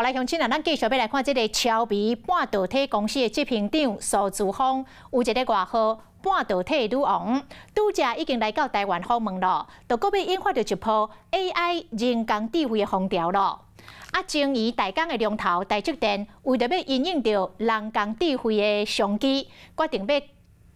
來鄉親啊，咱繼續欲來看這个超微半導體公司的執行長蘇姿豐，有一个外號半導體女王，拄才已經來到台灣訪問咯，就閣欲引發著一波 AI 人工智慧的風潮咯。啊，晶圓代工的龍頭台積電，為著欲因應著人工智慧的商機，決定欲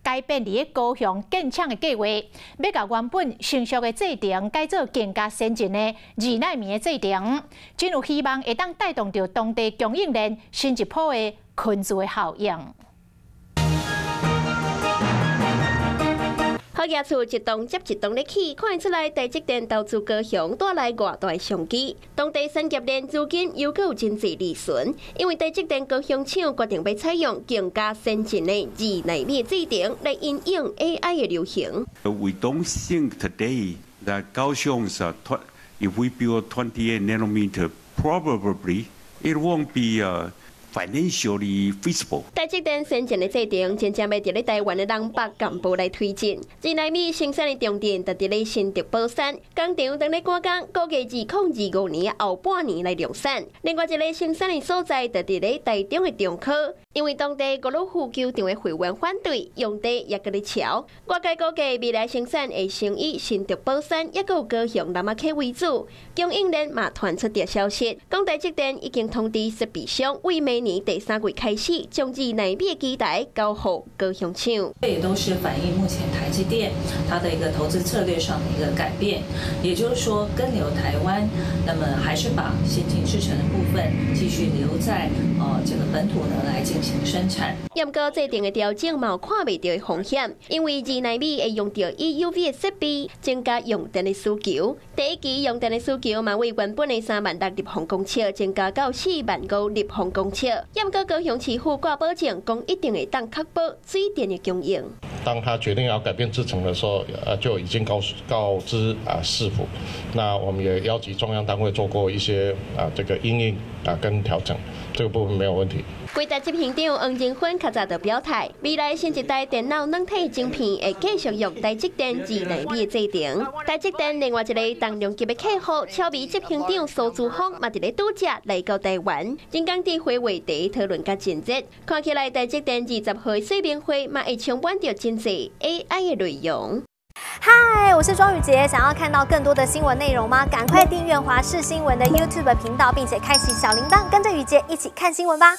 改變佇咧高雄建廠的計劃，欲共原本成熟的製程改做更加先進的二奈米的製程，真有希望會當帶動著當地供應鏈新一波的群聚的效應。好額厝一棟接一棟咧起，看得出來台積電投資高雄帶來偌大商機。當地產業鏈資金又閣有真濟利潤，因為台積電高雄廠決定欲採用更加先進的二奈米製程來因應 AI 的流行。 We don't think today that Kaohsiung's if we build 28 nanometer, probably it won't be financially feasible。台積電先進的製程，真正欲佇咧台灣的南北幹部來推進。二奈米生產的重點就佇咧新竹寶山工廠，當咧趕工，估計2025年後半年來量產。另外一个生產的所在就佇咧台中的中科，因為當地高爾夫球場的會員反對，用地也閣咧喬。外界估計未來生產會先以新竹寶山，抑閣有高雄南仔溪為主。供應鏈嘛傳出著消息，講台積電已經通知設備商，為明年第三季開始，將二奈米的機台交予高雄廠。這也都是反映目前台積電它的一個投資策略上的一個改變，也就是說，根留台灣，那麼還是把先進製程的部分繼續留在這個本土呢來進行生產。毋過製程的調整嘛有看袂著的風險，因為二奈米會用著 EUV 的設備，增加用電的需求。第一期用電的需求嘛，為原本的3.6萬立方公尺增加到4.5萬立方公尺。毋過高雄市府掛保證，講一定會當確保水電的供應。當他決定要改變製程的時候，就已經告知啊市府，那我們也邀集中央單位做過一些啊這個因應啊跟調整，這個部分沒有問題。輝達執行長黃仁勳較早就表態，未來新一代電腦軟體晶片會繼續用台積電二奈米的製程。台積電另外一个重量級的客戶，超微執行長蘇姿豐嘛佇咧拄才來到台灣，人工智慧話題討論甲真熱，看起來台積電20號說明會嘛會充滿著真濟 AI 的內容。嗨，我是莊宇傑，想要看到更多的新聞內容嗎？趕快訂閱華視新聞的 YouTube 頻道，並且開啟小鈴鐺，跟着宇傑一起看新聞吧。